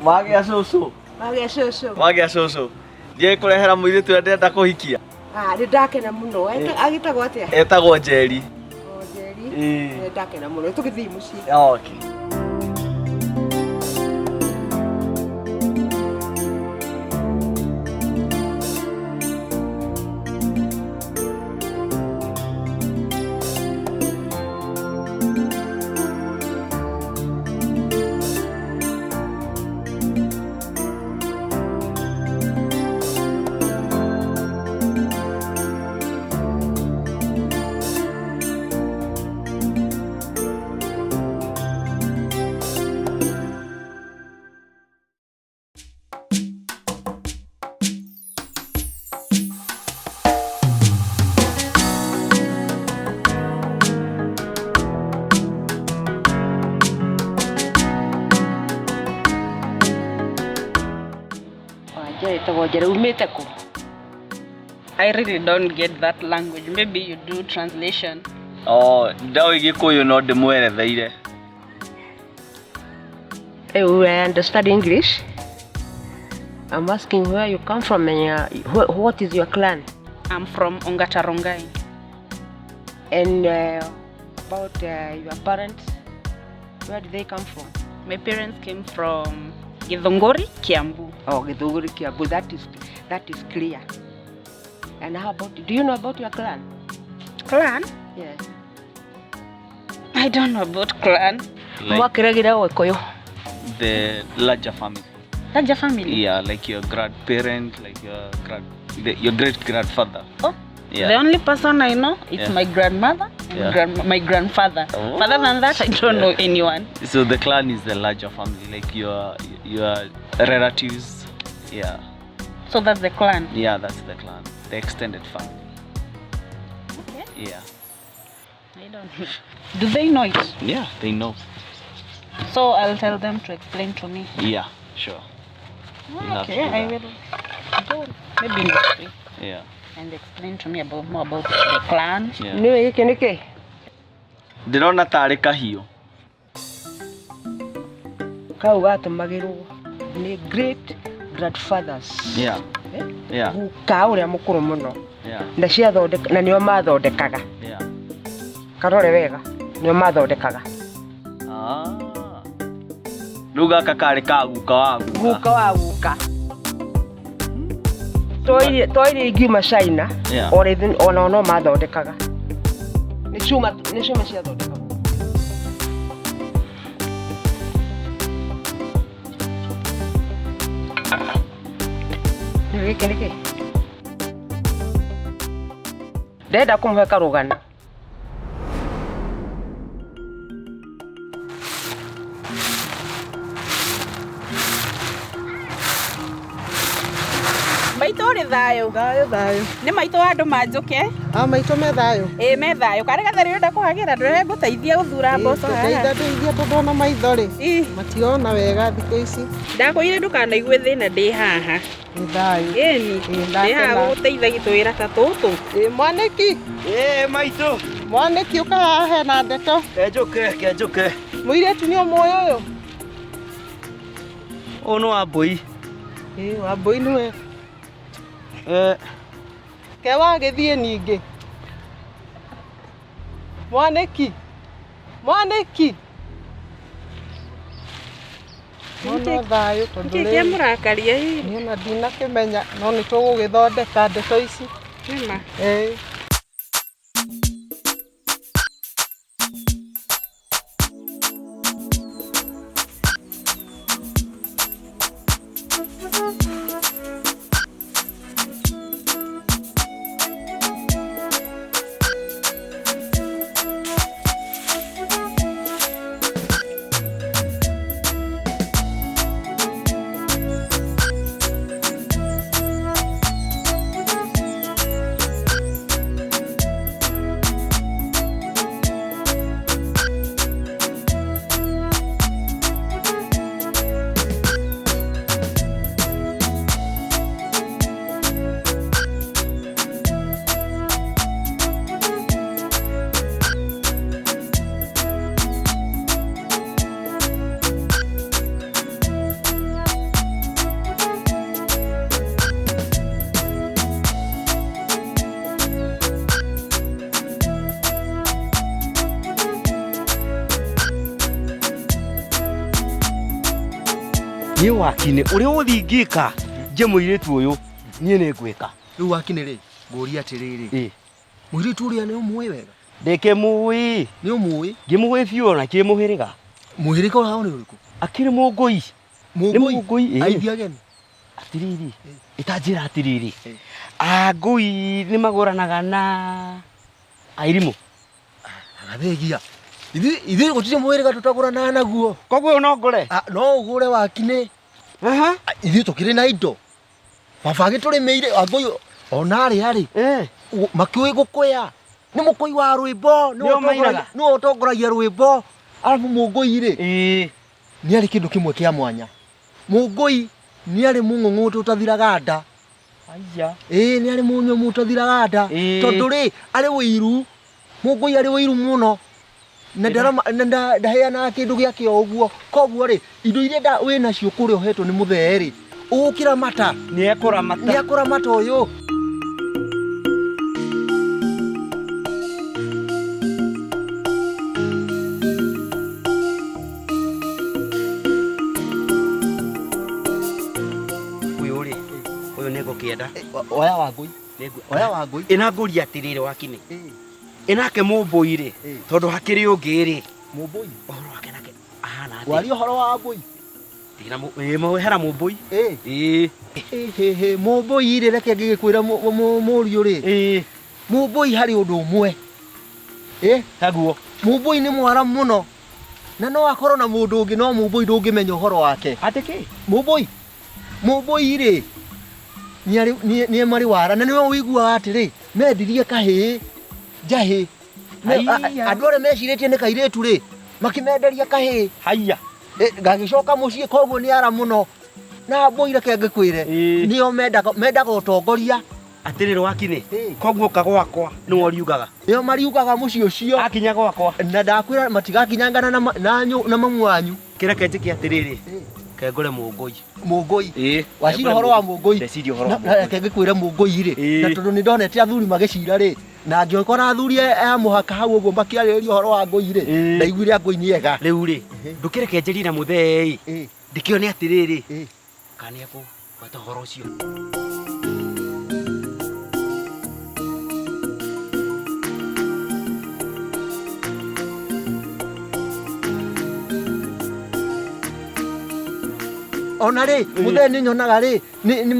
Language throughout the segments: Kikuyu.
Wagĩa cũcũ. Wagĩa cũcũ. Wagĩa cũcũ. Ndiĩ kũrehera mũirĩtu ũrĩa ndĩrenda kũhikia. Ah, nĩ ndakena mũno. Agĩtagwo atĩa? Etagwo Njeri. O Njeri. Ĩĩ. Nĩ ndakena mũno. Tũgĩthiĩ mũciĩ. Okay. Wanjeri ĩtagwo Njeri. Umĩte kũ? I really don't get that language. Maybe you do translation. Oh, ndoĩ Gĩkũyũ no ndĩmweretheire. Rĩu I understand English. I'm asking where you come from and what is your clan? I'm from Ongata Rongai. And about your parents, where do they come from? My parents came from Githunguri, Kiambu. Oh, Githunguri, Kiambu. That is clear. And how about, do you know about your clan? Clan? Yes. I don't know about clan. Like Mwakĩregire Gĩkũyũ. the larger family. Larger family? Yeah, like your grandparent, like your your great grandfather. Oh. Yeah. The only person I know is Yeah. my grandmother and my grandfather. Oh. Other than that, I don't know anyone. So the clan is the larger family, like your relatives. Yeah. So that's the clan. Yeah, that's the clan, the extended family. Okay. Yeah. I don't know. Do they know it? Yeah, they know. So I'll tell them to explain to me. Yeah, sure. You'll have to Okay, do I that. will go maybe next week Yeah. and explain to me about more about the clan. Yeah. Nĩũĩ gĩkĩ nĩ kĩ? Ndĩrona tarĩ kahiũ. Kau gatũmagĩrwo nĩ great grandfathers. Yeah. Eh? Yeah. Guka ũrĩa mũkũrũ mũno. Yeah. Na ciathondeka na nĩo mathondekaga. Yeah. Karore wega. Nĩo mathondekaga. Ah. Rĩu gaka karĩ ka guka wa guka. Guka wa guka. To iria ingiuma China. Yeah. Ona no mathondekaga. Nĩ cuma ciathondekagwo. Nĩ gĩkĩ nĩ kĩ? Ndĩrenda kũmũhe karũgano. Maitũ ũrĩ thayũ? Thayũ thayũ. Nĩ maitũ wa andũ manjũke. A maitũ me thayũ. Ĩ me thayũ. Karĩ gathere ũrenda kũhagĩra ndũrenda ngũteithia gũthura mboco haha. Ndeithia ndeithia tondũ ona maitho rĩ Ĩ, mationa wega thikũ ici. Ndakwĩrire ndũkanaigue thĩna ndĩ haha. Nĩ thayũ. Ĩni, Ĩ, ndĩ haha ndakena. gũgũteithagia tũwĩra ta tũtũ. Ĩ mwanĩki. Ĩ maitũ. Mwanĩki ũka haha hena ndeto. Kenjũke kenjũke. Mũirĩtu nĩ ũmũĩ ũyũ? Ũyũ nĩ Wambũi. Ĩ Wambũi nĩwe. Eh, Ke wagĩthiĩ ningĩ. Mwanĩki. Mwanĩki. No no thayũ tondũ Nĩkĩ rĩu kĩamũrakaria hihi? niĩ ona ndinakĩmenya no nĩ tũgũgĩthondeka ndeto ici. Nĩma. Ĩ. Niĩ wakinĩ ũrĩa wothe ingĩka nje mũirĩtu ũyũ niĩ nĩ ngwĩka. Rĩu wakinĩ rĩ, ngũria atĩrĩrĩ. Ĩ. Mũirĩtu ũrĩa nĩ ũmũĩ wega? Ndĩkĩmũĩ. Nĩ ũmũĩ? Ngĩmũĩ biũ ona kĩmũhĩrĩga. Mũhĩrĩga wao nĩ ũrĩkũ? Akĩrĩ mũngũi. Nĩ Mũngũi. mũngũi, ĩ. Aithi ageni. Atiriri. Ĩtanjĩra atiriri. Angũi nĩ magũranaga na airimũ. Agathengia. Ithuĩ gũtirĩ mũhĩrĩga tũtagũranaga naguo. Koguo no ngũre? No ũgũre wakinĩ. Aha. Ithuĩ tũkĩrĩ na indo. Baba agĩtũrĩmĩire angũi ona arĩa rĩ. Makĩũĩ gũkũya. Nĩ mũkũi wa rwĩmbo, Nĩo mainaga? nĩwe ũtongoragia rwĩmbo. Arabu mũngũi rĩ, Ĩ. nĩ arĩ kĩndũ kĩmwe kĩa mwanya. Mũngũi nĩ arĩ mũng'ũng'ũ ũtathiraga nda. Aya. Ĩĩ nĩ arĩ mũng'ũng'ũ ũtathiraga nda. Ĩĩ. Tondũ rĩ, arĩ wĩiru. Mũngũi arĩ wĩiru mũno. Na ndaheanaga kĩndũ gĩake o ũguo. Koguo rĩ, indo iria wĩ nacio kũrĩa ũhetwo nĩ mũthee rĩ, ũgũkĩramata. Nĩ ekũramata. Nĩ ekũramata ũyũ. Ũyũ rĩ, ũyũ nĩ ngũkĩenda. Oya wangũi. Oya wangũi. Ĩna ngũria atĩrĩrĩ wakinĩ. Ĩnake mũmbũi rĩ, tondũ hakĩrĩ ũngĩ rĩ. Mũmbũi? Ũhoro wake nake ahana atĩa? Waria ũhoro wa mbũi. Hena mũmbũi. Ĩ. Ĩ. Ĩ, mũmbũi rĩ, reke ngĩgĩkwĩra mũriũ rĩ. Ĩ. Mũmbũi harĩ ũndũ ũmwe. Ĩ. Taguo. Mũmbũi nĩ mwara mũno. Na no akorwo na mũndũ ũngĩ no mũmbũi ndũngĩmenya ũhoro wake. Atĩ kĩ? Mũmbũi. Mũmbũi rĩ, nĩ marĩ wara na nĩwe ũiguaga atĩrĩ, mendirie kahĩĩ njahĩ. Haiya. Andũ arĩa mecirĩtie nĩ kairĩtu rĩ, makĩmenderia kahĩĩ. Haiya. Gagĩcoka mũciĩ koguo nĩ ara mũno. Na mbũi reke ngĩkwĩre, nĩo mendaga ũtongoria. Atĩrĩrĩ wakinĩ, koguo ka gwakwa nĩwe ũriugaga. Nĩo mariugaga mũciĩ ũcio. Akinya gwakwa. Na ndakwĩra matigakinyangana na mamu wanyu. Kĩreke njĩke atĩrĩrĩ, kengũre mũngũi. Mũngũi. Ĩ. Wacira ũhoro wa mũngũi. Ndeciria ũhoro wa Na reke ngĩkwĩre mũngũi rĩ, na tondũ nĩ ndonete athuri magĩcira rĩ, na ngĩkora athuri a mũhaka hau ũguo makĩarĩrĩria ũhoro wa ngũi rĩ, ndaiguire ngũi nĩ ega. Rĩu rĩ, ndũkĩreke njarie na mũthee ĩ, ndĩkĩone atĩrĩrĩ, kana nĩ ekũgweta ũhoro ũcio. Ona rĩ, mũthee nĩ nyonaga rĩ, nĩ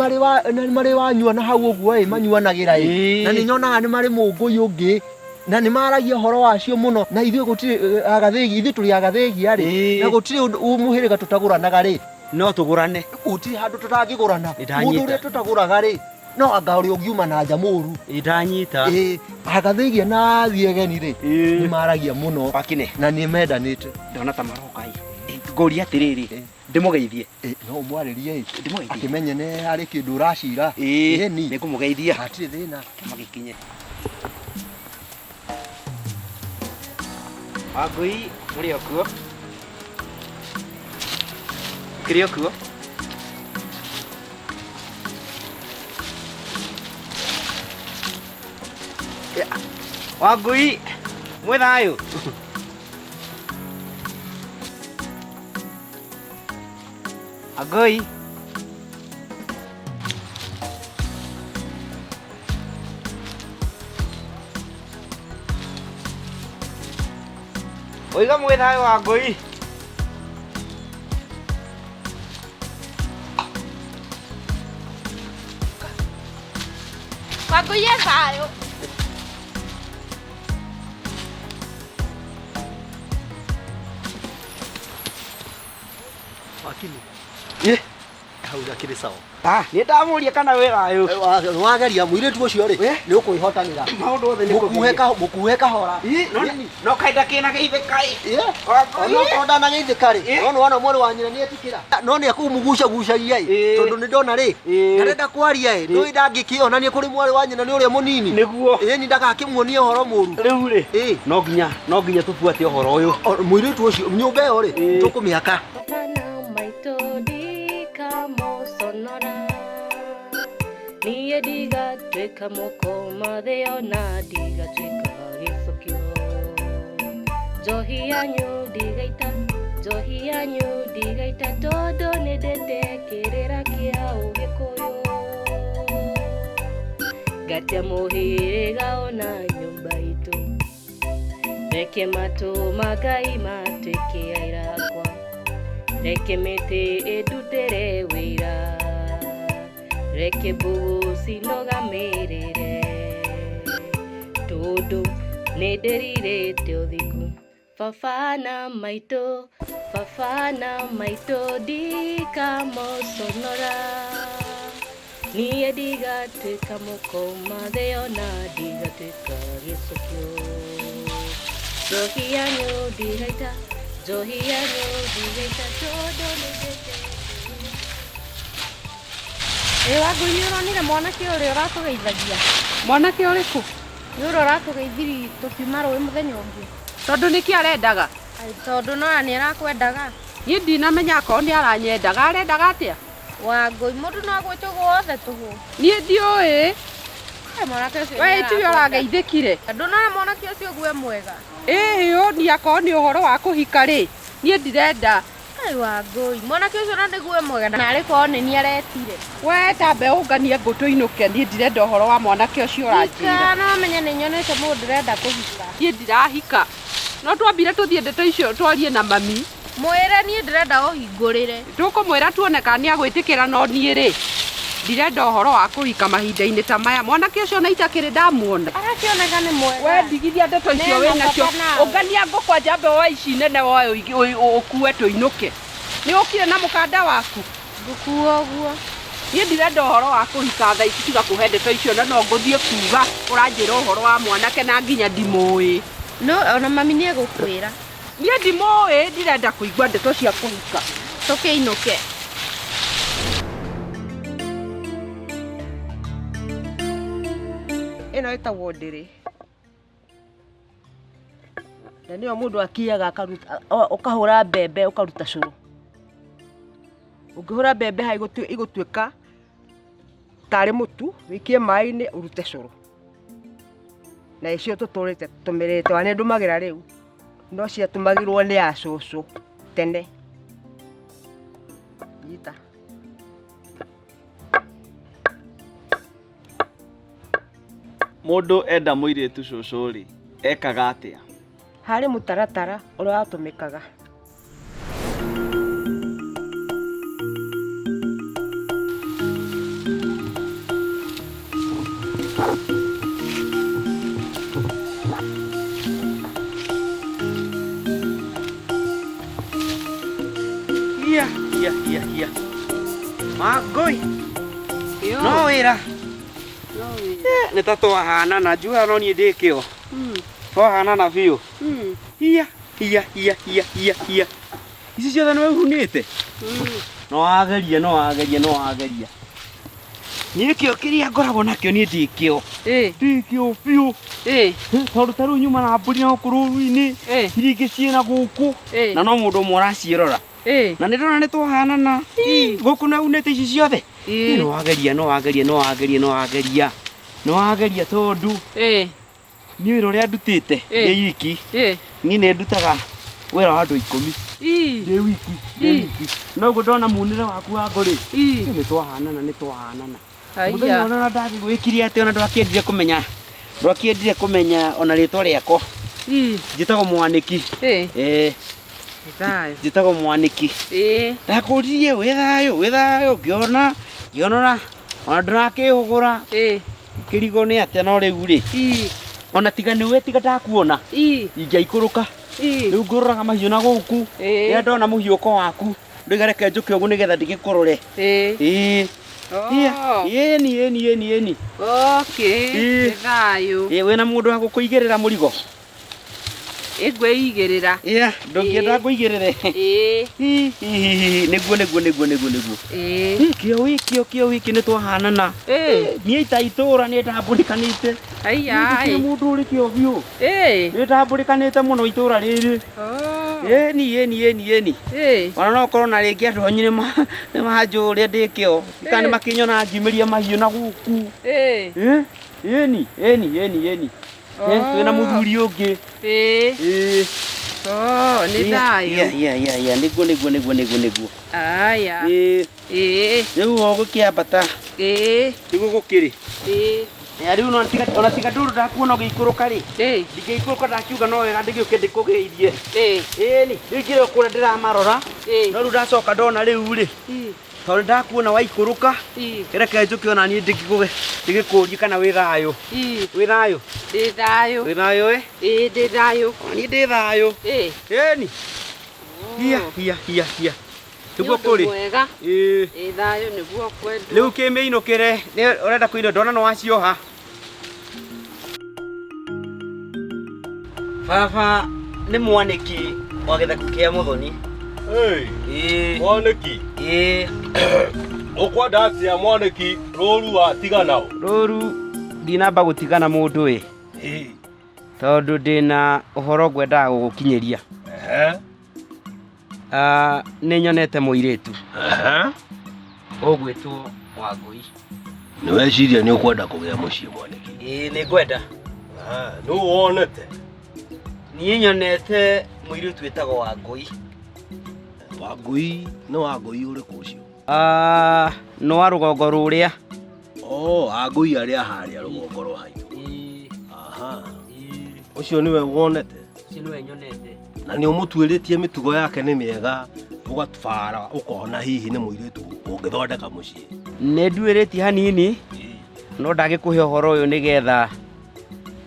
marĩ wanyua na hau ũguo ĩ, manyuanagĩra ĩ. Na nĩ nyonaga nĩ marĩ mũngũi ũngĩ. Na nĩ maragia ũhoro wacio mũno. Na ithuĩ gũtirĩ agathĩgi, ithuĩ tũrĩ agathĩgia rĩ. Na gũtirĩ ũndũ mũhĩrĩga tũtagũranaga rĩ. No tũgũrane. Gũtirĩ handũ tũtangĩgũrana. Nĩndanyita. Mũndũ ũrĩa tũtagũraga rĩ, no anga ũrĩa ũngiuma na nja mũru. Ndanyita. Ĩ, agathĩgia na athiĩ ageni rĩ, nĩ maragia mũno. Wakinĩ. Na nĩ mendanĩte. Ndona ta maroka ĩ. Ngũria atĩrĩrĩ, ndĩmũgeithie. No ũmwarĩrie ĩ. Ndĩmũgeithie. Akĩmenye nĩ harĩ kĩndũ ũracira. Ĩ, Ĩni. nĩngũmũgeithia. Hatirĩ thĩna. Magĩkinye. Wangũi, mũrĩ o kuo? Mũkĩrĩ o kuo? Wangũi, mwĩ thayũ? Wangũi. Oiga mwĩ thayũ Wangũi. Wangũi e thayũ. Wakini. Ĩ. Hau gakĩrĩ sawa. Ah, nĩ ndamũria kana wĩ thayũ. Nĩwageria mũirĩtu ũcio rĩ, nĩ ũkwĩhotanĩra. Maũndũ mothe nĩ Mũkuhe kahora. No kahinda kĩna geithĩka ĩ. Onokorwo ndanageithĩka rĩ, no nĩwona mwarĩ wa nyina nĩetĩkĩra. No nĩekũmũgucagucagia ĩ, tondũ nĩndona rĩ, ndarenda kwaria ĩ, ndũĩ ndangĩkĩonania kũrĩ mwarĩ wa nyina nĩ ũrĩa mũnini. Nĩguo. Ĩni ndagakĩmuonie ũhoro mũru. Rĩu rĩ, no nginya tũbuate ũhoro ũyũ. Mũirĩtu ũcio, nyũmba ĩyo rĩ, tũkũmĩaka. Niĩ ndigatuĩka mũkũmathĩo na ndigatuĩka gĩcukio. Njohi yanyu ndigaita. Njohi yanyu ndigaita tondũ nĩndĩte kĩrĩra kĩa ũgĩkũyũ. Ngatia mũhĩrĩga ona nyũmba itũ. Reke matũ ma Ngai matuĩke aira akwa. Reke mĩtĩ ĩndutĩre wĩra. Reke mbũgũ cinũgamĩrĩre. Tondũ nĩndĩrirĩte ũthingu. Baba na maitũ, baba na maitũ ndikamũconora. Niĩ ndigatuĩka mũkoma-thĩ ona ndigatuĩka gĩcukio. Njohi yanyu ndigaita, njohi yanyu ndigaita tondũ nĩndĩte. Ĩ Wangũi nĩ ũronire mwanake ũrĩa ũratũgeithagia? Mwanake ũrĩkũ? Nĩ ũrĩa ũratũgeithirie tũkiuma rũĩ mũthenya ũngĩ. Tondũ nĩkĩ arendaga? Ai, tondũ nora nĩ arakwendaga. Niĩ ndinamenya akorwo nĩ aranyendaga, arendaga atĩa? Wangũi mũndũ no agwĩte ũguo wothe tũhũ. Niĩ ndiũĩ. Ai, mwanake ũcio We tiwe ũrageithĩkire. Ndũnona mwanake ũcio ũguo e mwega. Ĩĩ ũni akorwo nĩ ũhoro wa kũhika rĩ, niĩ ndirenda. Ai Wangũi, mwanake ũcio na nĩguo e mwega na arĩ korwo nĩ niĩ aretire. We tambe ũnganie ngũ tũinũke, niĩ ndirenda ũhoro wa mwanake ũcio ũranjĩra. Hika no menye nĩ nyonete mũndũ ndĩrenda kũhika. Niĩ ndirahika. No twambire tũthiĩ ndeto icio twarie na mami. Mwĩre niĩ ndĩrenda ũhingũrĩre. Tũkũmwĩra tuone kana nĩ agwĩtĩkĩra no niĩ rĩ, ndirenda ũhoro wa kũhika mahinda-inĩ ta maya. Mwanake ũcio na itakĩrĩ ndamuona. Arakĩoneka nĩ mwega. We ndigithia ndeto icio Nena wĩ nacio. baba nawe. Ũngania ngũ kwanja mbe woe ici nene woe ũkue tũinũke. Nĩ ũkire na mũkanda waku? Ngũkua ũguo. Niĩ ndirenda ũhoro wa kũhika thaa ici tiga kũhe ndeto icio na no ngũthiĩ kuga ũranjĩra ũhoro wa mwanake na nginya ndimũĩ. No ona mami nĩ egũkwĩra. Niĩ ndimũĩ ndirenda kũigua ndeto cia kũhika. Tũkĩinũke. Ĩno ĩtagwo ndĩrĩ. Na nĩyo mũndũ akiaga akaruta, ũkahũra mbembe ũkaruta cũrũ. Ũngĩhũra mbembe haha igũtuĩka tarĩ mũtu, wĩikie maĩ-inĩ ũrute cũrũ. Na icio tũtũrĩte tũtũmĩrĩte, ona nĩ ndũmagĩra rĩu, no ciatũmagĩrwo nĩ acũcũ tene. Nyita. Mũndũ enda mũirĩtu cũcũ rĩ, ekaga atĩa? Harĩ mũtaratara ũrĩa watũmĩkaga. Ia, ia, ia, ia. Wangũi. No wĩra. Nĩ ta twahanana, njugaga no niĩ ndĩ kĩo. Twahanana biũ. Ia, ia, ia, ia, ia, ia. Ici ciothe nĩwe uhunĩte? No wageria, no wageria, no wageria. Niĩ kĩo kĩrĩa ngoragwo nakĩo niĩ ndĩ kĩo. Ndĩ kĩo biũ. Tondũ ta rĩu nyuma na mbũri na gũkũ rũru-inĩ, iria ingĩ ciĩna gũkũ, na no mũndũ ũmwe ũraciĩrora. Na nĩ ndĩrona nĩ twahanana. Gũkũ nĩ unĩte ici ciothe. No wageria, no wageria, no wageria, no wageria. No wageria tondũ niĩ wĩra ũrĩa ndutĩte ndĩ wiki, niĩ nĩ ndutaga wĩra wa andũ 10. Ndĩ wiki, ndĩ wiki. No ũguo ndona munĩre waku wa ngũ rĩ, nĩ twahanana, nĩ twahanana. Mũthenya ũrĩa ndagĩgwĩkire atĩ ona ndwakĩendire kũmenya, ndwakĩendire kũmenya ona rĩtwa rĩakwa. Njĩtagwo Mwanĩki. Njĩtagwo Mwanĩki. Ndakũririe wĩ thayũ, wĩ thayũ, ngĩona, ngĩona ona ndũrakĩhũgũra. Kĩrigo nĩ atĩa no rĩu rĩ? Ona tiga nĩwe tiga ndakuona. Ingĩaikũrũka. Rĩu ngũroraga mahiũ na gũkũ. Rĩrĩa ndona mũhiũko waku, ndoiga reke njũke ũguo nĩgetha ndĩgĩkũrore. Ĩni, ĩni, ĩni, ĩni. Okay, nĩ thayũ. Wĩna mũndũ wa gũkũigĩrĩra mũrigo? Ĩngwĩigĩrĩra. Ia, ndũngĩenda ngũigĩrĩre. Nĩguo, nĩguo, nĩguo, nĩguo, nĩguo. Kĩo wiki, kĩo wiki nĩ twahanana. Niĩ ta itũra nĩ ndambũrĩkanĩte. Aiya. Nĩ mũndũ ũrĩ kĩo biũ. Nĩ ndambũrĩkanĩte mũno itũra rĩrĩ. Ĩni, ĩni, ĩni, ĩni. Ona no ũkorwo na rĩngĩ andũ anyu nĩ manjũĩ ũrĩa ndĩ kĩo. Kana nĩ makĩnyona ngiumĩria mahiũ na gũkũ. Ĩni, ĩni, ĩni, ĩni. Twĩna mũthuri ũngĩ. Oh, nĩ thayũ. Iya iya iya iya nĩguo nĩguo nĩguo nĩguo nĩguo. Aya. Ĩĩ. Ĩĩ. Rĩu ũgũkĩambata. Ĩĩ. Nĩguo gũkĩrĩ. Ĩĩ. Ya rĩu no tiga ona tiga ndũrũ ndakuona ũgĩikũrũka rĩ. Ĩĩ. Ndingĩikũrũka ndakiuga no wega ndĩgĩũke ndĩkũgeithie. Ĩĩ. Ĩĩ nĩ rĩu ingĩrĩ o kũrĩa ndĩramarora. Ĩĩ. No rĩu ndacoka ndona rĩu rĩ. Tondũ ndakuona waikũrũka. Reke njũke ona niĩ ndĩkĩgũge ndĩgĩkũrie kana wĩ thayũ. Wĩ thayũ? Ndĩ thayũ. Wĩ thayũ ĩ? Ĩĩ ndĩ thayũ. Ona niĩ ndĩ thayũ. Ĩĩ. Ĩni. Hiya hiya hiya hiya. Nĩguo Nĩ ũndũ kũrĩ. mwega. Ĩĩ. Ĩĩ thayũ nĩguo kwendwo. Rĩu kĩmĩinũkĩre nĩ ũrenda kũinwo ndona nĩ wacioha. Baba nĩ mwanĩki wa gĩthaku kĩa Mũthoni. Ĩĩ. Mwanĩki. Ĩĩ. Ũkwenda atĩa mwanĩki rũru watiga nao? Rũru ndinamba gũtigana mũndũ ĩ. Ĩĩ. Tondũ ndĩna ũhoro ngwendaga gũgũkinyĩria. Ehe. Ah, nĩ nyonete mũirĩtu. Ehe. Ũgwĩtwo Wangũi. Nĩ weciria nĩ ũkwenda kũgĩa mũciĩ mwanĩki? Ĩĩ nĩ ngwenda. Nũ wonete? Niĩ nyonete mũirĩtu wĩtagwo Wangũi. Wangũi nĩ Wangũi ũrĩkũ ũcio? Ah, nĩ wa rũgongo rũrĩa. Oh, Wangũi arĩa harĩa rũgongo rwa haitũ. Aha. Ũcio nĩwe wonete? Ũcio nĩwe nyonete. Na nĩ ũmũtuĩrĩtie mĩtugo yake nĩ mĩega ũgatbara ũkona hihi nĩ mũirĩtu ũngĩthondeka mũciĩ. Nĩ nduĩrĩtie hanini no ndagĩkũhe ũhoro ũyũ nĩgetha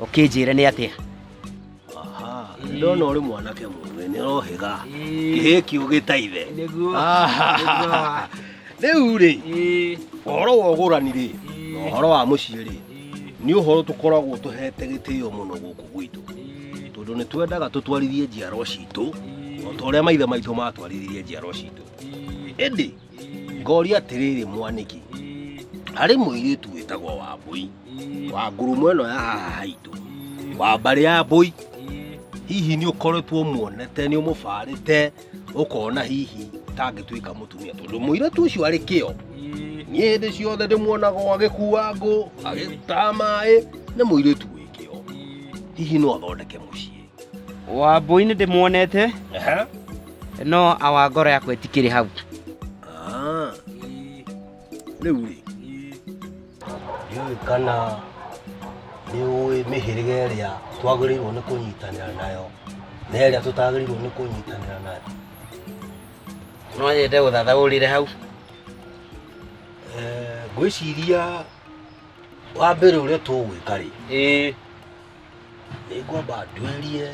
ũkĩnjĩre nĩ atĩa. Aha, ndona ũrĩ mwanake mũgĩ nĩ ũrohĩga kĩhĩ kĩũgĩ ta ithe. Nĩguo. Rĩu rĩ, ũhoro wa ũgũrani rĩ, na ũhoro wa mũciĩ rĩ, nĩ ũhoro tũkoragwo tũhete gĩtĩo mũno gũkũ gwitũ. Tondũ nĩ twendaga tũtwarithie njiarwa citũ o ta ũrĩa maithe maitũ matwarithirie njiarwa citũ. Ĩndĩ ngoria atĩrĩrĩ mwanĩki, harĩ mũirĩtu wĩtagwo Wambũi wa ngurumo ĩno ya haha haitũ wa mbarĩ ya Mbũi, hihi nĩ ũkoretwo muonete nĩ ũmũbarĩte ũkona hihi tangĩtuĩka mũtumia tondũ mũirĩtu ũcio arĩ kĩo. Niĩ hĩndĩ ciothe ndĩmuonaga agĩkua ngũ agĩtaha maĩ, nĩ mũirĩtu wĩ kĩo. Hihi no athondeke mũciĩ? Wambũi nĩ ndĩmuonete no awa ngoro yakwa ĩtikĩrĩ hau. Ah. Rĩu rĩ, ndiũĩ kana nĩ ũĩ mĩhĩrĩga ĩrĩa twagĩrĩirwo nĩ kũnyitanĩra nayo na ĩrĩa tũtagĩrĩirwo nĩ kũnyitanĩra nayo. No nyende gũthathaũrĩre hau. Ngwĩciria wa mbere ũrĩa tũgwĩka rĩ, nĩ ngwamba nduĩrie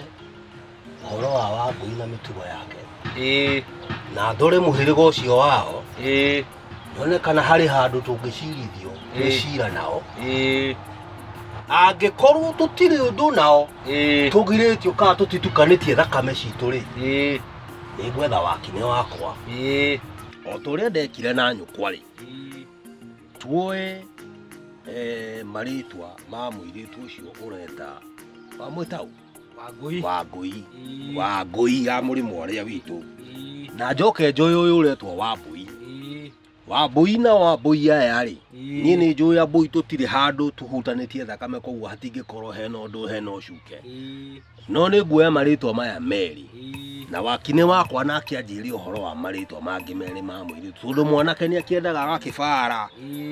ũhoro wa Wangũi na mĩtugo yake. Na ndore mũhĩrĩga ũcio wao. Nyone kana harĩ handũ tũngĩcirithio twĩcira nao. Angĩkorwo tũtirĩ ũndũ nao tũgirĩtio kana tũtitukanĩtie thakame citũ rĩ, nĩ ngwetha wakinĩ wakwa o ta ũrĩa ndekire na nyũkwa rĩ, tuoe marĩtwa ma mũirĩtu ũcio ũreta wamwĩta ũ? Wangũi. Wangũi. Wangũi ya mũrĩmo ũrĩa witũ. Na njoke njoe ũyũ ũretwo Wambũi. Wambũi na Wambũi aya rĩ, niĩ nĩ njũĩ Ambũi tũtirĩ handũ tũhutanĩtie thakame koguo hatingĩkorwo hena ũndũ hena ũcuke. No nĩ nguoya marĩtwa maya merĩ na wakinĩ wakwa nake anjĩre ũhoro wa marĩtwa mangĩ merĩ ma mũirĩtu tondũ mwanake nĩ akĩendaga agakĩbara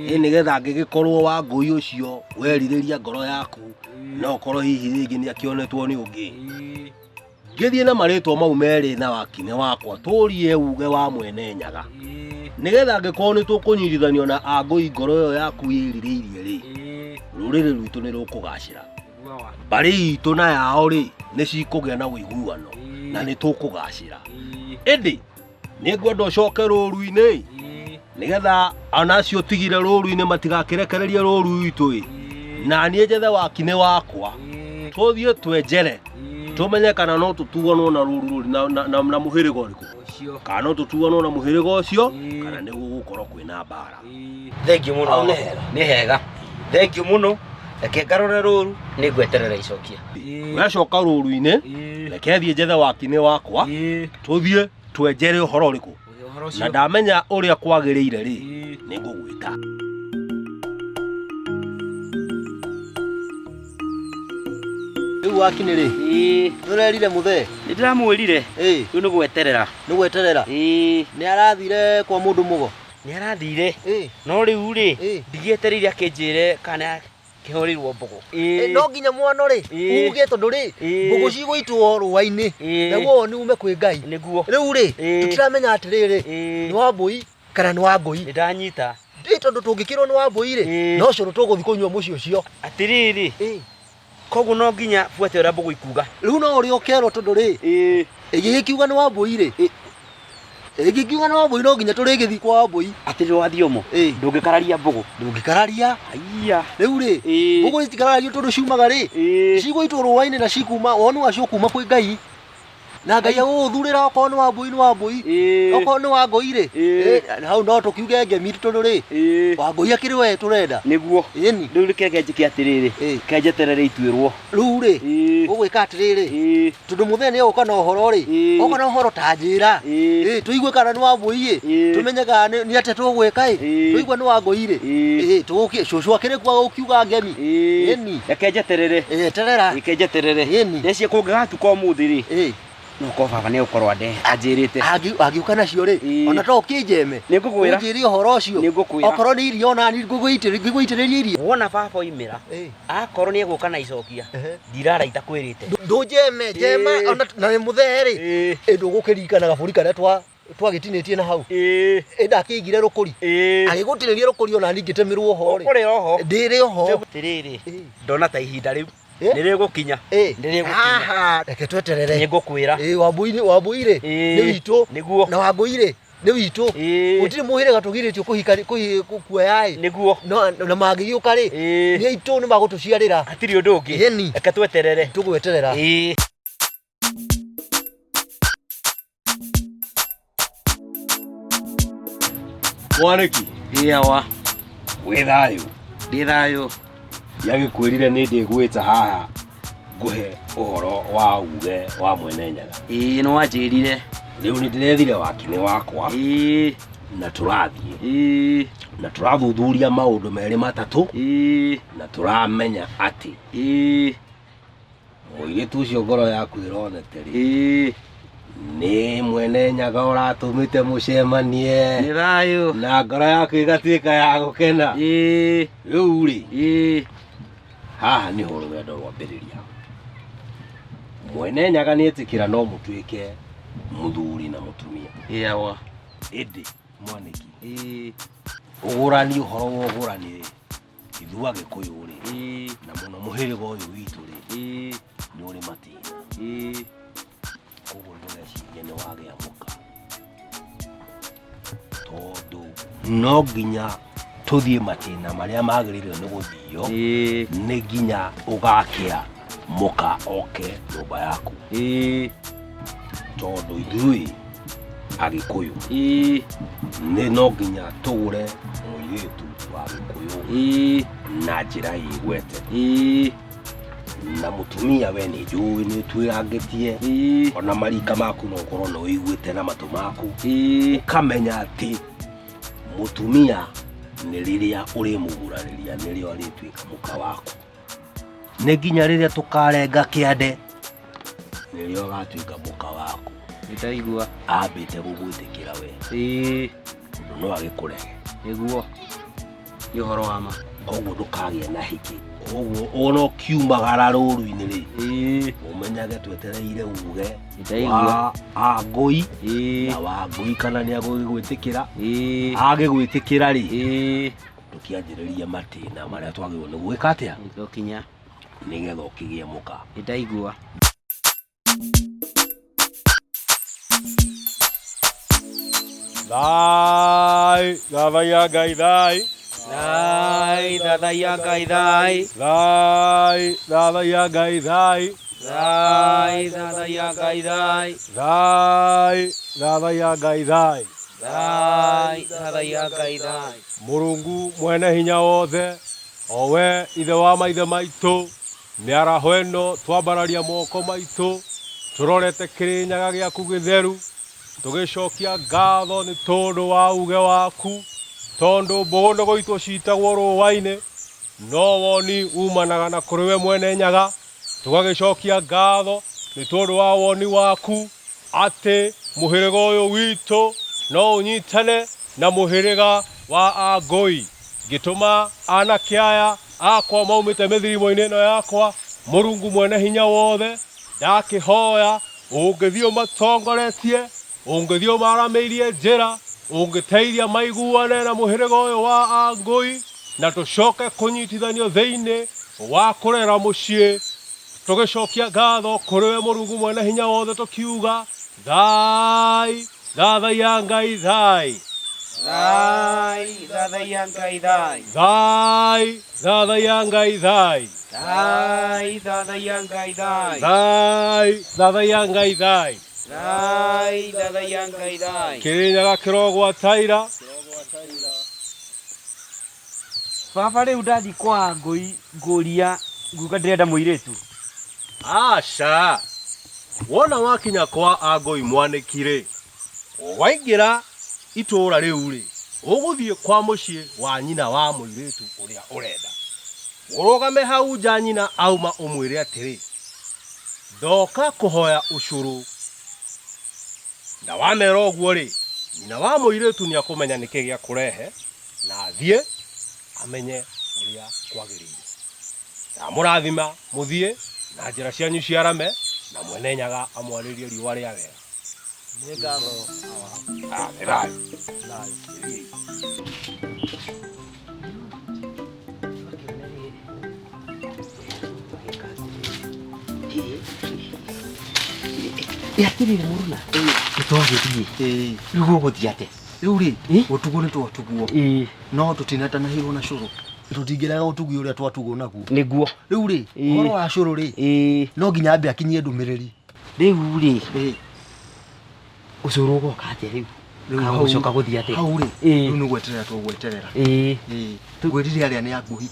ĩ nĩgetha angĩgĩkorwo Wangũi ũcio werirĩria ngoro yaku no ũkorwo hihi rĩngĩ nĩ akĩonetwo nĩ ũngĩ. Ngĩthiĩ na marĩtwa mau merĩ na wakinĩ wakwa tũrie uge wa mwene Nyaga nĩgetha angĩkorwo nĩ tũkũnyitithanio na Angũi ngoro ĩyo yaku ĩrirĩirie rĩ, rũrĩrĩ rwitũ nĩ rũkũgacĩra. Mbarĩ itũ na yao rĩ nĩ cikũgĩa na ũiguano na nĩ tũkũgacĩra. Ĩndĩ nĩ ngwenda ũcoke rũru-inĩ nĩgetha ona acio ũtigire rũru-inĩ matigakĩrekererie rũru rwitũ ĩ, na niĩ njethe wakinĩ wakwa tũthiĩ twenjere tũmenye kana no tũtuanwo na rũru rũrĩ na mũhĩrĩga ũrĩkũ kana no tũtuanwo na mũhĩrĩga ũcio kana nĩ gũgũkorwo kwĩna mbara. Thengiũ mũno. Hau nĩ hega. Nĩ hega. Thengiũ mũno. Reke ngarore rũru nĩ ngweterera icokia. Wecoka rũru-inĩ reke thiĩ njethe wakinĩ wakwa tũthiĩ twenjere ũhoro ũrĩkũ na ndamenya ũrĩa kwagĩrĩire rĩ nĩ ngũgwĩta. Rĩu wakinĩ rĩ nĩũrerire mũthee? Nĩ ndĩramwĩrire. Rĩu nĩ gweterera. Nĩ gweterera? Nĩ arathire kwa mũndũ mũgo? Nĩ arathire. No rĩu rĩ, ndigĩetereire akĩnjĩre kana kĩhũrĩirwo mbũgũ. No nginya mwano rĩ uge tondũ rĩ mbũgũ cigũitwo rũa-inĩ naguo woni ume kwĩ Ngai. Nĩguo. Rĩu rĩ tũtiramenya atĩrĩrĩ nĩ wa mbũi kana nĩ wa ngũi. Nĩ ndanyita. Ĩ tondũ tũngĩkĩrwo nĩ wa mbũi rĩ no cũrũ tũgũthiĩ kũnyua mũciĩ ũcio. Atĩrĩrĩ. Koguo no nginya buate ũrĩa mbũgũ ikuga. Rĩu no ũrĩa ũkerwo tondũ rĩ ĩgĩgĩkiuga nĩ wa mbũi rĩ ĩgĩkiuga nĩ wa mbũi no nginya tũrĩgĩthiĩ kwa mbũi. Atĩrĩ wa thiomo ndũngĩkararia mbũgũ. Ndũngĩkararia. Haiya. Rĩu rĩ mbũgũ itikararagio tondũ ciumaga rĩ cigũitwo rũa-inĩ na cikuma woni wacio kuma kwĩ Ngai. Na Ngai agũgũthurĩra okorwo nĩ wa mbũi nĩ wa mbũi okorwo nĩ wa ngũi rĩ hau no tũkiuge ngemi tondũ rĩ wa ngũi akĩrĩ we tũrenda. Nĩguo. Ĩni. Rĩu reke njĩke atĩrĩrĩ kenjeterere ituĩrwo. Rĩu rĩ ũgwĩka atĩrĩrĩ tondũ mũthee nĩ egũka na ũhoro rĩ oka na ũhoro ta njĩra tũigue kana nĩ wa mbũi ĩ tũmenye kana nĩ atĩa tũgwĩka ĩ tũigua nĩ wa ngũi rĩ tũgũkĩ cũcũ akĩrĩ kuo gũkiuga ngemi. Ĩni. Reke njeterere. Eterera. Reke njeterere. Ĩni. Ndeciria kũngĩgatuka ũmũthĩ rĩ no korwo baba nĩ egũkorwo anjĩrĩte. Angĩũka nacio rĩ ona to ũkĩnjeme. Nĩ ngũkwĩra. Ũnjĩre ũhoro ũcio. Nĩ ngũkwĩra. Okorwo nĩ irio ona niĩ ngũgũitĩrĩria irio. Wona baba oimĩra akorwo nĩ egũka na icokia ndirara itakwĩrĩte. Ndũnjeme njema ona na nĩ mũthee rĩ ndũgũkĩririkana gabũri karĩa twagĩtinĩtie na hau ĩ ndakĩigire rũkũri agĩgũtinĩria rũkũri ona niĩ ngĩtemerwo ho rĩ Ũkũrĩ oho. Ndĩrĩ oho. Atĩrĩrĩ ndona ta ihinda rĩu nĩ rĩgũkinya. Nĩ rĩgũkinya. Haha reke tweterere. Nĩ ngũkwĩra. Wambũi rĩ nĩ witũ. Nĩguo. Na wangũi rĩ nĩ witũ. Gũtirĩ mũhĩrĩga tũgirĩtio kũhika kuoya ĩ. Nĩguo. Na mangĩgĩũka rĩ nĩ aitũ nĩ magũtũciarĩra. Hatirĩ ũndũ ũngĩ. Ĩni. Reke tweterere. Tũgweterera. Mwanĩki. Ĩyawa. Wĩ thayũ. Ndĩ thayũ. Ndiagĩkwĩrire nĩ ndĩgwĩta haha ngũhe ũhoro wa uge wa mwene Nyaga. Ĩĩ nĩ wanjĩrire. Rĩu nĩ ndĩrethire wakinĩ wakwa. Ĩĩ. Na tũrathiĩ. Ĩĩ. Na tũrathuthuria maũndũ merĩ matatũ. Ĩĩ. Na tũramenya atĩ. Ĩĩ. Mũirĩtu ũcio ngoro yaku ĩronete rĩ. Ĩĩ. Nĩ mwene Nyaga ũratũmĩte mũcemanie. Nĩ thayũ. Na ngoro yaku ĩgatuĩka ya gũkena. Ĩĩ. Rĩu rĩ. Ĩĩ. Haha nĩho rũgendo rwambĩrĩria. Mwene Nyaga nĩ etĩkĩra no mũtuĩke mũthuri na mũtumia. Ĩyawa. Ĩndĩ mwanĩki. Ĩĩ. Ũgũrani ũhoro wa ũgũrani rĩ ithuĩ Agĩkũyũ rĩ Ĩĩ. na mũno mũhĩrĩga ũyũ witũ rĩ Ĩĩ. nĩ ũrĩ matĩna. Ĩĩ. Koguo ndũgecirie nĩ wagĩa mũka tondũ no nginya tũthiĩ matĩna marĩa magĩrĩire nĩ gũthio nĩ nginya ũgakĩra mũka oke nyũmba yaku. Ĩĩ. Tondũ ithuĩ Agĩkũyũ Ĩĩ. nĩ no nginya tũgũre mũirĩtu wa Gĩkũyũ Ĩĩ. na njĩra ĩgwete. Ĩĩ. Na mũtumia we nĩ njũĩ nĩ ũtuĩrangĩtie ona marika maku no ũkorwo nĩ ũiguĩte na matũ maku ũkamenya atĩ mũtumia nĩ rĩrĩa ũrĩmũgurarĩria nĩrĩo arĩtuĩka mũka waku. Nĩ nginya rĩrĩa tũkarenga kĩande nĩrĩo agatuĩka mũka waku. Nĩ ndaigua. Ambĩte gũgwĩtĩkĩra we. Ĩĩ. Tondũ no agĩkũrege. Nĩguo. Nĩ ũhoro wa ma. Koguo ndũkagĩe na hiki. Koguo ona ũkiumagara rũru-inĩ rĩ ũmenyage twetereire uge Nĩndaigua. wa angũi na wangũi kana nĩ agũgĩgwĩtĩkĩra. Agĩgwĩtĩkĩra rĩ tũkĩanjĩrĩria matĩna marĩa twagĩrĩirwo nĩ gwĩka atĩa Nĩgũkinya. nĩgetha ũkĩgĩe mũka. Nĩndaigua. Thai, thathaiya Ngai thai. Thai, thathaiya Ngai thai. Thai, thathaiya Ngai thai. Thai, thathaiya Ngai thai. Thai, thathaiya Ngai thai. Thai, thathaiya Ngai thai. Mũrungu mwene hinya wothe, o we ithe wa maithe maitũ, mĩaraho ĩno twambararia moko maitũ, tũrorete Kĩrĩnyaga gĩaku gĩtheru, tũgĩcokia ngatho nĩ tondũ wa uge waku, tondũ mbũgũ nĩ gũitwo citagwo rũa-inĩ, no woni umanaga na kũrĩ we mwene Nyaga. Tũgagĩcokia ngatho nĩ tondũ wa woni waku atĩ mũhĩrĩga ũyũ witũ no ũnyitane na mũhĩrĩga wa Angũi. Ngĩtũma anake aya akwa maumĩte mĩthirimo-inĩ ĩno yakwa, Mũrungu mwene hinya wothe, ndakĩhoya ũngĩthiĩ ũmatongoretie, ũngĩthiĩ ũmaramĩirie njĩra, ũngĩteithia maiguane na mũhĩrĩga ũyũ wa Angũi, na tũcoke kũnyitithanio thĩinĩ wa kũrera mũciĩ. Tũgĩcokia ngatho kũrĩ we Mũrungu mwene hinya wothe tũkiuga thai, thathaiya Ngai thai. Thai, thathaiya Ngai thai. Thai, thathaiya Ngai thai. Thai, thathaiya Ngai thai. Thai, thathaiya Ngai thai. Thai, thathaiya Ngai thai. Kĩrĩnyaga kĩrogwataira. Baba rĩu ndathiĩ kwa Ngũi ngũria nguga ndĩrenda mũirĩtu. Aca, wona wakinya kwa Angũi mwanĩki rĩ, waingĩra itũũra rĩu rĩ, ũgũthiĩ kwa mũciĩ wa nyina wa mũirĩtu ũrĩa ũrenda. Ũrũgame hau nja nyina auma ũmwĩre atĩrĩ, ndoka kũhoya ũcũrũ. Na wamera ũguo rĩ, nyina wa mũirĩtu nĩakũmenya nĩkĩ gĩa kũrehe na athiĩ amenye ũrĩa kwagĩrĩire. Ndamũrathima mũthiĩ na njĩra cianyu ciarame na mwene Nyaga amwarĩrie riũa rĩa wega. Nĩ ngatho awa. Ah, nĩ thayũ. Thayũ. Atirĩrĩ mũruna, nĩ twagĩthiĩ rĩu gũgũthiĩ atĩa? Rĩu rĩ, gũtugwo nĩ twatugwo, no tũtinatanahĩrwo na cũrũ. Tũtingĩrega ũtugi ũrĩa twatugwo naguo. Nĩguo. Rĩu rĩ, ũhoro wa cũrũ rĩ, no nginya ambe akinyie ndũmĩrĩri. Rĩu rĩ, ũcũrũ ũgoka atĩa rĩu? Rĩu Kana hau- gũcoka gũthiĩ atĩa? Hau rĩ, rĩu nĩ gweterera tũgweterera. Ngwĩrire arĩa nĩ angũhi.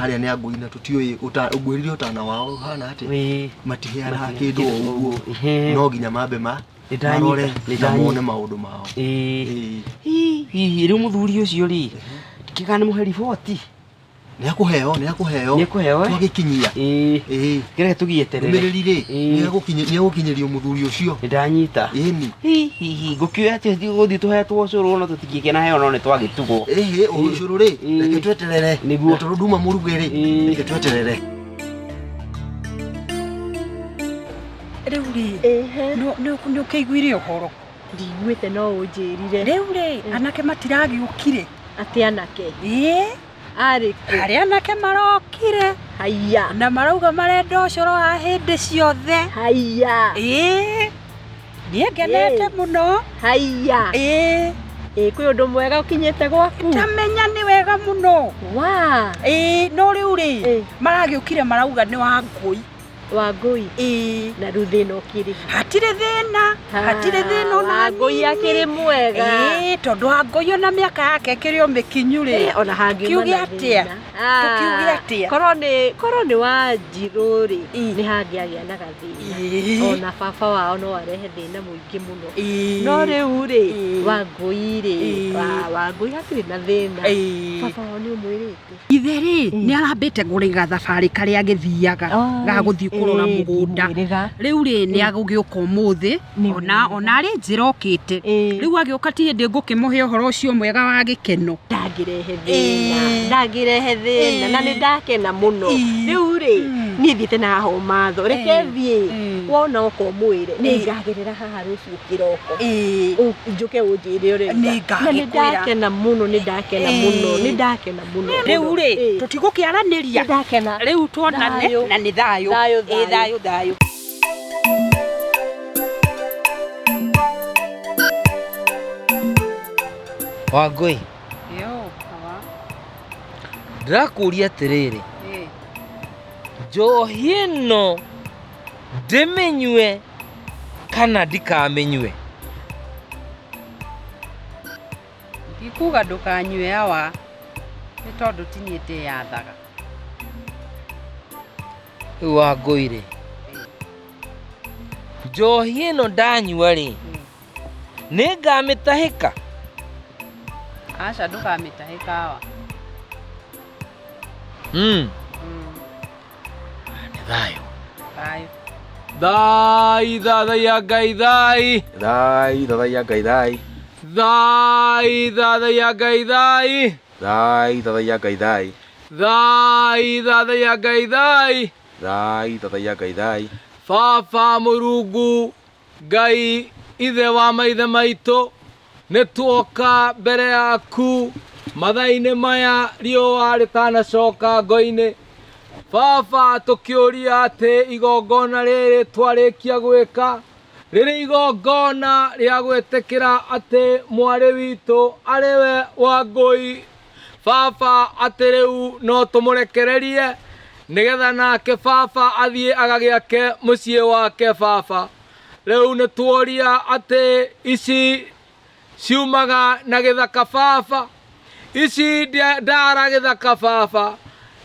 Arĩa nĩ angũhi na tũtiũĩ ngwĩrire ũtana wao ũhana atĩa. Matiheanaga kĩndũ o ũguo. No nginya mambe ma marore na mone maũndũ mao. Hihi rĩu mũthuri ũcio rĩ, ndikĩga nĩ mũhe riboti? Nĩ akũheo, nĩ akũheo. Nĩ akũheo, eh? Twagĩkinyia. Kĩreke tũgĩeterere. Ndũmĩrĩri rĩ, nĩ egũkinyĩrio mũthuri ũcio. Nĩ ndanyita. Ĩni. Hihi ngũkĩoya atĩa gũthiĩ tũhetwo ũcũrũ no tũtingĩkĩnaheo no nĩ twagĩtugwo. Ĩhĩ, ũcũrũ rĩ, reke tweterere. Nĩguo. Na tondũ nduma mũruge rĩ, reke tweterere. Rĩu rĩ, nĩ ũkĩiguire ũhoro? Ndiguĩte no ũnjĩrire. Rĩu rĩ, anake matiragĩũkire. Atĩ anake? Ĩĩ. Arĩ kũ? Harĩ anake marokire. Haiya. Na marauga marenda ũcũrũ wa hĩndĩ ciothe. Haiya. Ĩĩ. Niĩ ngenete mũno. Haiya. Ĩĩ. Ĩ kwĩ ũndũ mwega ũkinyĩte gwaku? Tamenya nĩ wega mũno. Wa. Ĩĩ, no rĩu rĩ, maragĩũkire marauga nĩ wa Ngũi. Wangũi. Ĩĩ. Na rĩu thĩna ũkĩrĩ ha? Hatirĩ thĩna, hatirĩ thĩna ona Wangũi hanini. akĩrĩ mwega. Ĩĩ, tondũ Wangũi ona mĩaka yake ĩkĩrĩ o mĩkinyu rĩ. Ona hangiuma Kiuge na atĩa? thĩna. Tũkiuge atĩa? Korwo nĩ Wanjirũ rĩ, nĩ hangĩagĩa na gathĩna. Ona baba wao no arehe thĩna mũingĩ mũno. No rĩu rĩ, Wangũi rĩ, Wangũi hatirĩ na thĩna. Baba wao nĩ ũmwĩrĩte? Ithe rĩ, nĩ arambĩte kũrĩga thabarĩ karĩa agĩthiaga ga gũthiĩ kũrora mũgũnda. Rĩu rĩ, nĩ agũgĩũka ũmũthĩ, ona arĩ njĩra okĩte. Rĩu agĩũka ti hĩndĩ ngũkĩmũhe ũhoro ũcio mwega wa gĩkeno. Ndangĩrehe thĩna, ndangĩrehe thĩna, na nĩ ndakena mũno. Rĩu rĩ, niĩ thiĩte na haha ũmatho, reke thiĩ, wona oka ũmwĩre, nĩ ngagerera haha rũciũ kĩroko. Njũke ũnjĩre ũrĩa. Na nĩ ndakena mũno, nĩ ndakena mũno, nĩ ndakena mũno. Rĩu rĩ, tũtigũkĩaranĩria. Rĩu tuonane na nĩ thayũ. Thayũ, Ĩĩ, thayũ, thayũ. Wangũi, Yo, awa. ndĩrakũria atĩrĩrĩ, njohi ĩno ndĩmĩnyue kana ndikamĩnyue? Ndikuga ndũkanyue awa, nĩ tondũ ti niĩ ndĩyathaga. Rĩu Wangũi rĩ, njohi ĩno ndanyua rĩ, nĩ ngamĩtahĩka? Aca ndũkamĩtahĩka awa. Nĩ thayũ. Thai thathaiya Ngai thai. Thai thathaiya Ngai thai. Thai thathaiya Ngai thai. Thai thathaiya Ngai thai. Thai thathaiya Ngai thai. Thai thathaiya Ngai thai. Baba Mũrungu Ngai ithe wa maithe maitũ, nĩ tuoka mbere yaku mathaa-inĩ maya riũa rĩtanacoka ngo-inĩ. Baba tũkĩũria atĩ igongona rĩrĩ twarĩkia gwĩka rĩrĩ igongona rĩa gwĩtĩkĩra atĩ mwarĩ witũ arĩwe Wangũi. Baba atĩ rĩu no tũmũrekererie nĩgetha nake baba athiĩ agagĩake mũciĩ wake. Baba rĩu nĩ tuoria atĩ ici ciumaga na gĩthaka baba, ici ndara gĩthaka baba,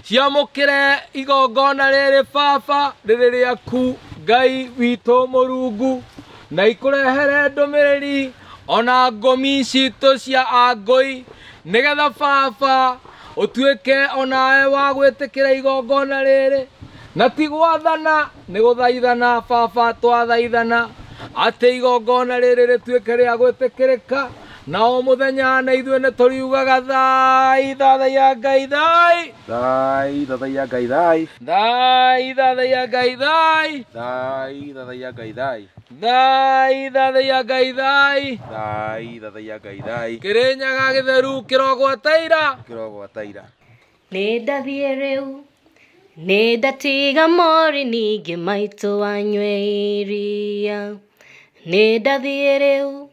ciamũkĩre igongona rĩrĩ baba rĩrĩ rĩaku Ngai witũ Mũrungu, na ikũrehere ndũmĩrĩri ona ngomi citũ cia Angũi, nĩgetha baba ũtuĩke onawe wa gwĩtĩkĩra igongona rĩrĩ, na ti gwathana nĩ gũthaithana baba twathaithana atĩ igongona rĩrĩ rĩtuĩke rĩa gwĩtĩkĩrĩka, na o mũthenya na ithuĩ nĩ tũriugaga thai thathaiya Ngai thai. Thai thathaiya Ngai thai. Thai thathaiya Ngai thai. Thai thathaiya Ngai thai. Thai thathaiya Ngai thai. Thai thathaiya Ngai thai. Kĩrĩnyaga gĩtheru kĩrogwata ira. Kĩrogwata ira. Nĩ ndathiĩ rĩu, nĩ ndatiga mori ningĩ maitũ anyue iria. Nĩ ndathiĩ rĩu,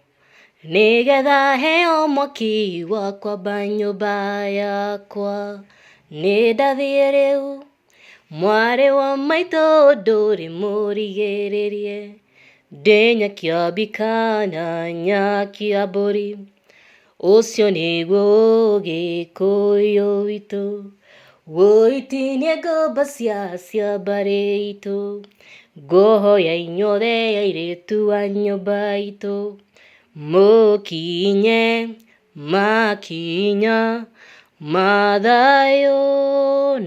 nĩgetha heo mwaki wa kwamba nyũmba yakwa. Nĩ ndathiĩ rĩu, mwarĩ wa maitũ ndũrĩ mũrigĩrĩrie. Ndĩ nyakiambi kana nyakiambũri, ũcio nĩguo Ũgĩkũyũ witũ. Wũitinie ngũmba cia mbarĩ itũ, ngũhoya inyuothe airĩtu a nyũmba itũ, mũkinye makinya mathayũ.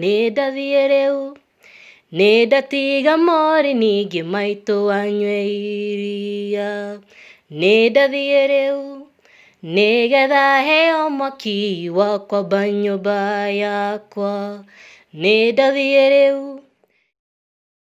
Nĩ ndathiĩ rĩu, nĩ ndatiga mori ningĩ maitũ anyue iria. Nĩ ndathiĩ rĩu, nĩgetha heo mwaki wa kwamba nyũmba yakwa. Nĩ ndathiĩ rĩu,